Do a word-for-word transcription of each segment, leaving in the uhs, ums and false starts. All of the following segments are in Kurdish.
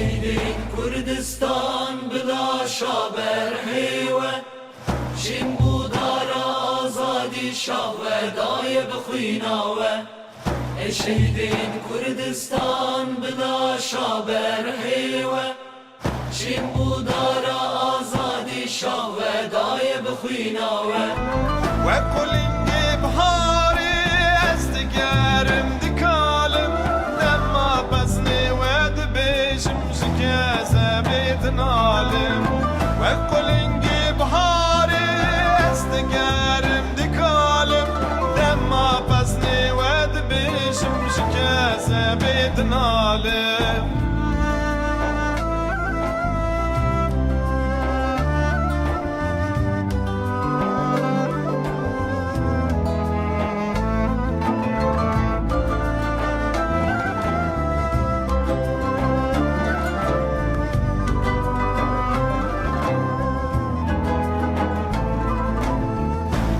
Şehîdên Kurdistan bi laşa berhê we, jin bû dara azadî şah we daye bi xwîna we. Ê şehîdên Kurdistan bi laşa berhê we, jin bû dara azadî şah we daye bi xwîna we. Wek qulingê biharê ez digerim dikalim, dema beznê we dibêjim ji kezebê dinalim. Wek qulingê biharê ez digerim dikalim, dema beznê we dibêjim ji kezebê dinalim.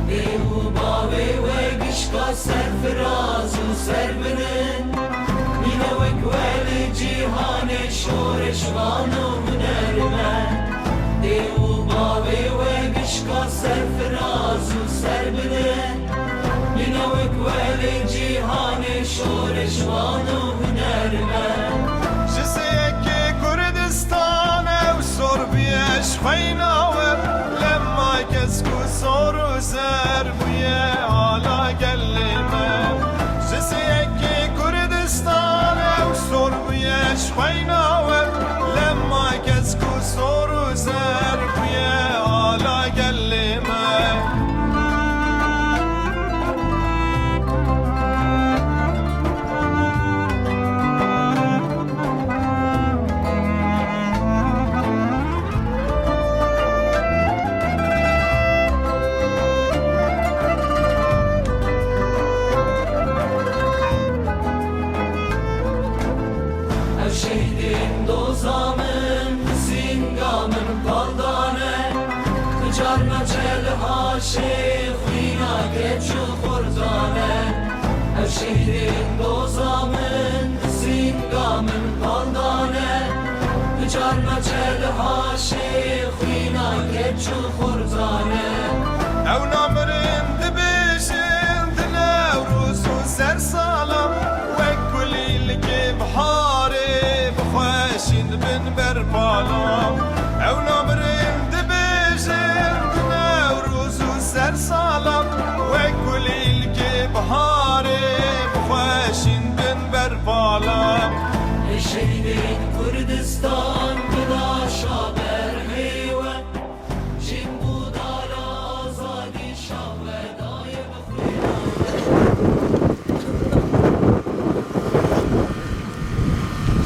Dê û bavê we gişka serfiraz û serbilind, mîne wek we li cîhanê şoreşvan û hunermend. Dê û bavê we gişka serfiraz û serbilind, mîne wek we li cîhanê şoreşvan û hunermend. Ji sêyekê Kurdistan ew sor bûye ji xweyna we, lema kesk û sor û zer bûye ala gelê me. Ji sêyekê Kurdistan ew sor bûye ji xweyna we, lema kesk û sor û zer bûye ala gelê me. Ev şehîdên doza min, bi sînga min pal dane, bi carna çel haşê xwîna keç û xortan e. Ev şehîdên doza min, bi sînga min pal dane, bi carna çel haşê xwîna keç û xortan e. Ew namirin dibêjin di Newroz û ser sala, wek kulîlkê biharê bi xwe şîn dibin ber pala. Ew namirin dibêjin di Newroz û ser sala, wek kulîlkê biharê bi xwe şîn dibin ber pala. Ê şehîdên Kurdistan bi laşa berhê we, jin bû dara azadî şah we daye bi xwîna we.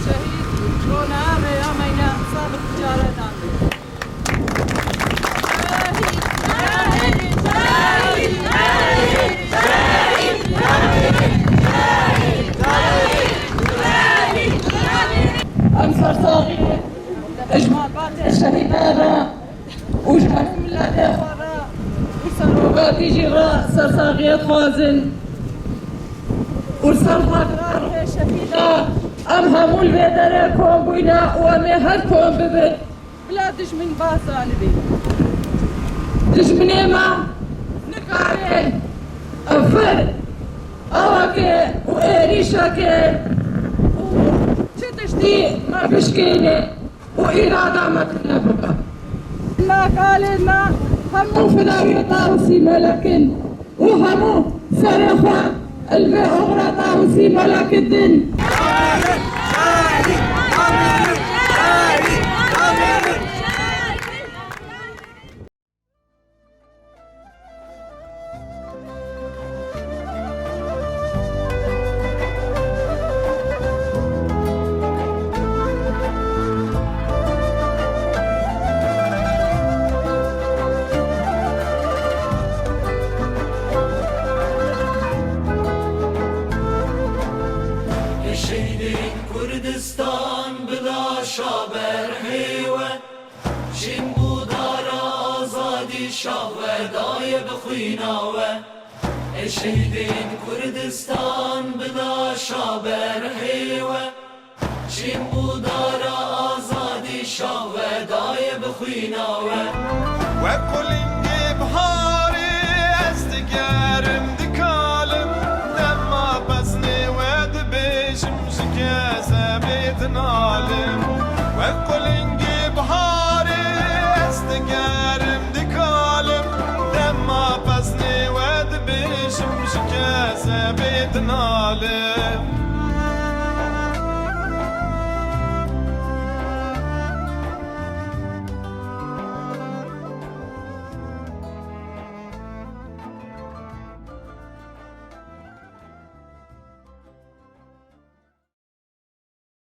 Şehîd Ronahar Rêya Meyne, sabir ticaretan be. Em sersaxî ji malbatê şehîdan re û ji hemû miletê xwe re û serogatî jî re sersaxiyê dixwazin û li ser xatirê şehîda em hemû li vê derê kom bûyne û em ê her kom bibin. Bila dijmin baz zanibî. Dijminê me nikare fir, awakê û êrîşekê û çi tiştî me bişkêne û îrada me tune bibe. Nakalên me hemû fidawiyeta û sîmolek in. û hemû serê xwe li vê oxira tawizî mela kitin. Şehîdên Kurdistan bi laşa berhê we, jin bû dara azadî şah we daye bi xwîna we. Ê şehîdên Kurdistan bi laşa berhê we, jin bû dara Wek qulingê biharê ez digerim dikalim, dema beznê we dibêjim ji kesebê dinalim. Wek qulingê biharê ez digerim dikalim, dema beznê we dibêjim ji kesebê dinalim.